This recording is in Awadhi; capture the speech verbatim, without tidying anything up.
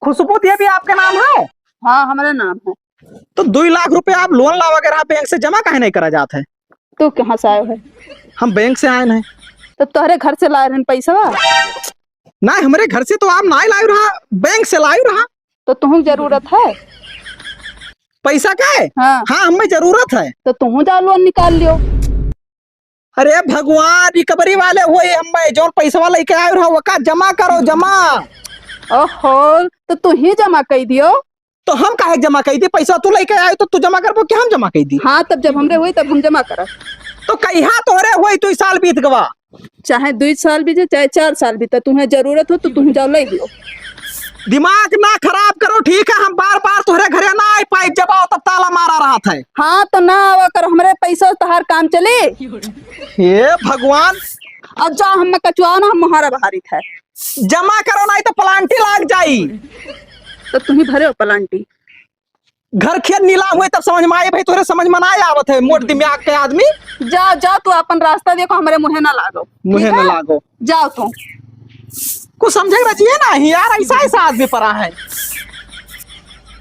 खुशबू, ये भी आपके नाम है? हाँ, हमरे नाम है। तो दुई लाख रुपया आप लोन लावा के रहा बैंक से, जमा काहे नहीं करा जात है? तू कहाँ से आयो है? हम बैंक से आए हैं। तो तोहरे घर से लाए रहन पैसवा? ना, हमरे घर से तो आप ना लाए रहा, बैंक से लाए रहा। तो तुहूँ जरूरत है? पैसा का है? हाँ। हाँ, हमें जरूरत है। तो तुहूँ जाओ लोन निकाल लियो। अरे भगवान, रिकवरी वाले हुए हमें, जौन पैसवा लेके आए रहा, वका जमा करो, जमा। ओहो, तो तू ही जमा कर दियो। तो हम काहे जमा कर दी? पैसा तू लेके आए तो तू जमा करबो कि हम जमा कर दी? हाँ, तब जब हमरे हुई तब हम जमा करब। तो कहिया तोहरे हुई, तू साल बीत गवा। चाहे दुई साल बीते, चाहे चार साल बीते, तुम्हें जरूरत हो तो तुम जाओ ले लियो। दिमाग ना खराब करो, ठीक है? हम बार बार तोहरे घरे ना आए पाए, जब आओ तब ताला मारा रहत है। हाँ, तो ना आवा करो, हमरे पैसा तहार काम चली। हे भगवान। अब जाओ, हम कचुआओ ना, हम मुहारा बहारित है। जमा करो, नहीं तो प्लांटी लाग जाई। तो तुम ही भरे हो प्लांटी। घर खेत नीलाम हुए तब समझ में आए भाई, तोहरे समझ में ना आवत है, मोट दिमाग के आदमी। जा, जा, तू अपन रास्ता देखो, हमरे मुँहे ना लागो। मुँहे ठीक ना है? लागो। जाओ तू। कुछ समझे रचिए ना ही यार, ऐसा, ऐसा आदमी परा है।